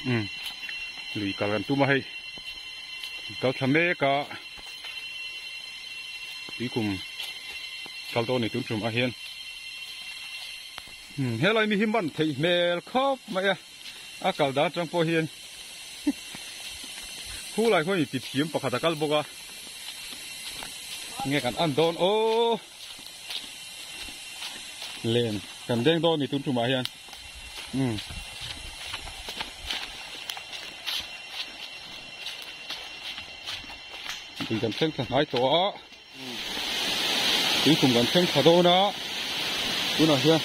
Umm lui kal kan tum a hei kal thla mek a tuikum kal dawn a ni tun tum ah hian umm helai mi hi man theih hmel khawp mai a a kal dan atang pawh hian khu lai khuan in ti thiam pakhat a kal bawk a enge kan an dawn aw len kan deng dawn a ni tun tumah hian. Umm. Tui kan thleng thla hnai tawh a. Tui kum kan thleng thla dawn a. Tunah hian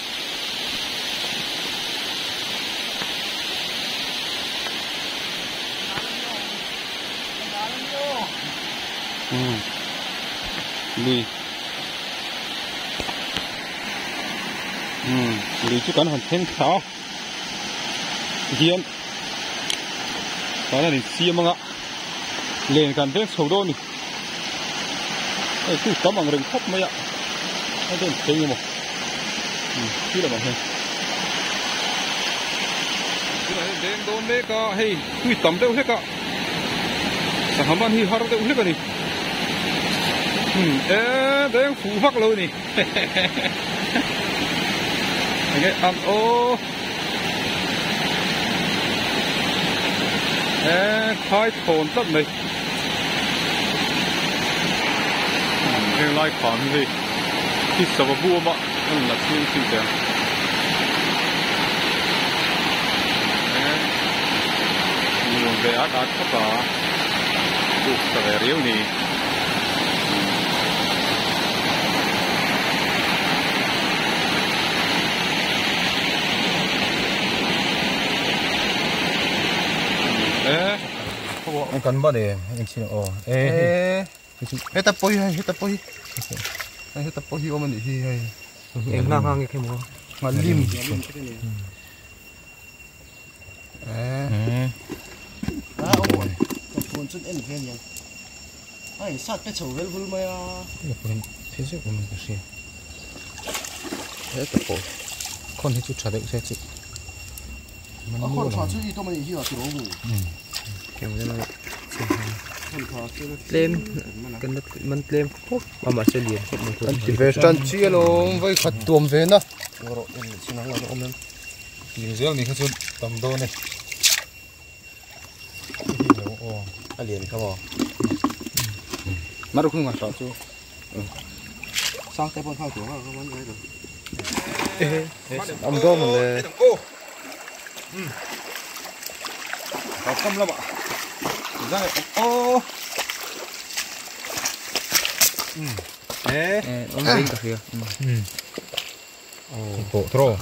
Umm. Lui. Umm lui chu kan han thleng thla a tihian tan an insiam anga len kan veng chho dawn a ni hei chu tam ang reng khawp mai a hei chu an thleng emaw umm khi lamah hian tunah hian veng dawn mek a hei tui tam deuh hlek a sangha man hi har deuh hlek a ni umm e veng fuh vak lo a ni. Enge an aw e khai thawn tlat mai heng lai kham hi hei khi sava bu awm a a rawn la chhung thin teh ang e nuam ve at at khawp a buk ta ve riau ni. Kan ban e eng chin aw e heta pawh hi hei heta pawh hi hei heta pawh hi awm a nih hi hei eng hna nge khe maw nghalim Khawn hi chu tha deuh se chu tlem kan la man tlem khawp a mahse lian khawp mai kan ti ve tan chi alawm vai khat tuam ve na. Tling zel ni kha chuan tam dawn e. A lian kha maw? Mar khung a hra chu. Sang te pawn khang tur nga man ngai lo. Am dawn le. Ka kam lama. Zai o. Eh, om ring ka hria. Pawh tawh.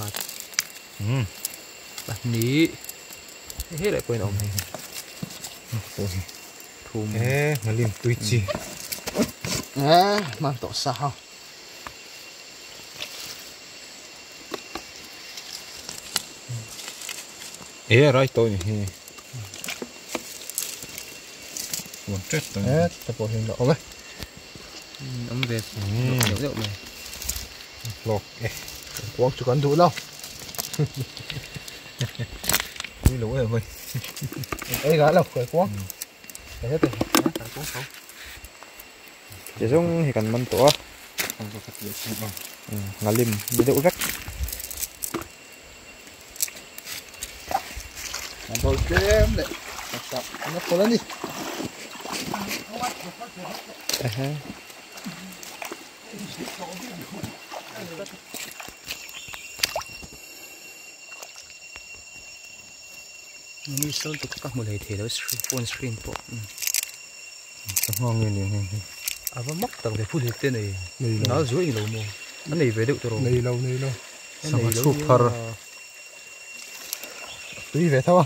Pahnih hei leh pawhin a awm hei thum e ngalim tui chi e hman tawh sa ho e rai tawh ni hi buan tep tawh e te pawh hi a awm e awm ve deuh deuh mai hlawk e kuang chu kan duh lo tui lo em mai ei ga lo kai kuang ei hết rồi kai kuang không chỉ giống thì cần mân tổ ngà lim đi đậu vách làm kem đấy nó có lên đi Mi sal tuk ka hmu hlei thei lo phone screen pawh sangha nge ni ang hei a va mak tak ve phul hek te nei nal zuai ni lo maw a nei ve deuh tawh nei lo nei lo sangha chhuk thar tui ve tho a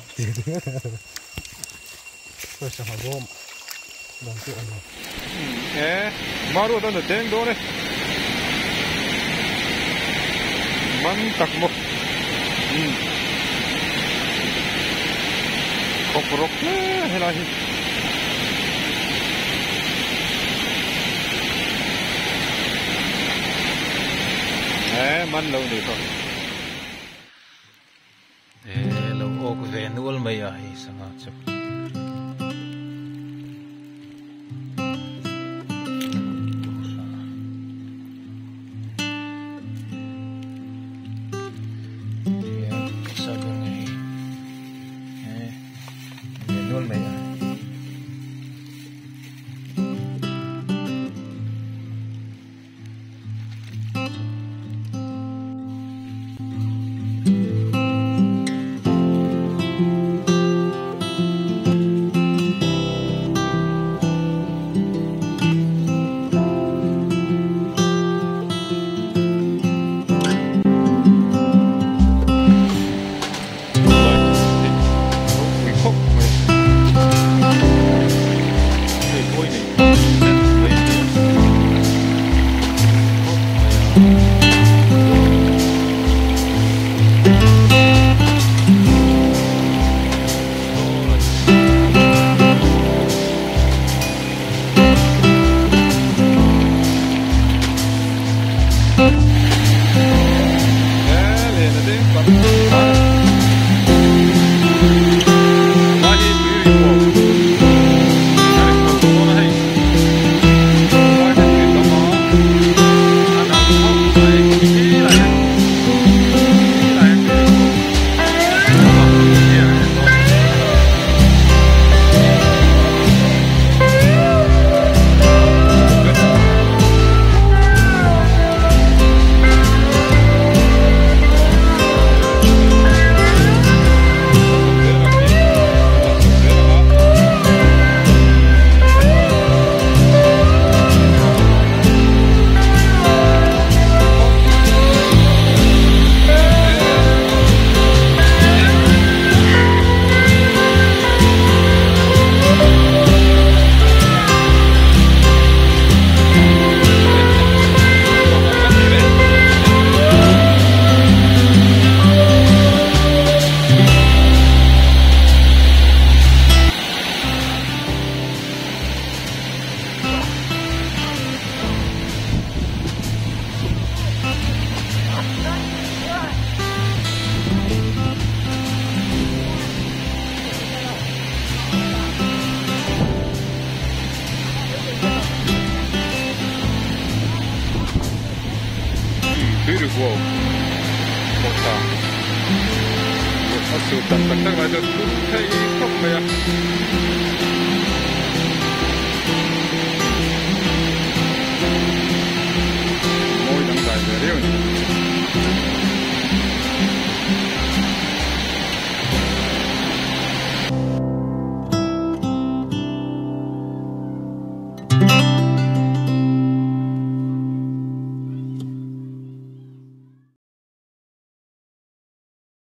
sangha bawm dan chu a ni e maruat an deng dawn e man tak maw umm khawp rawk hle helai hi e man lo ni khaw e lo awk Ve nual mai a hei sangha chu. Ve nual mai a.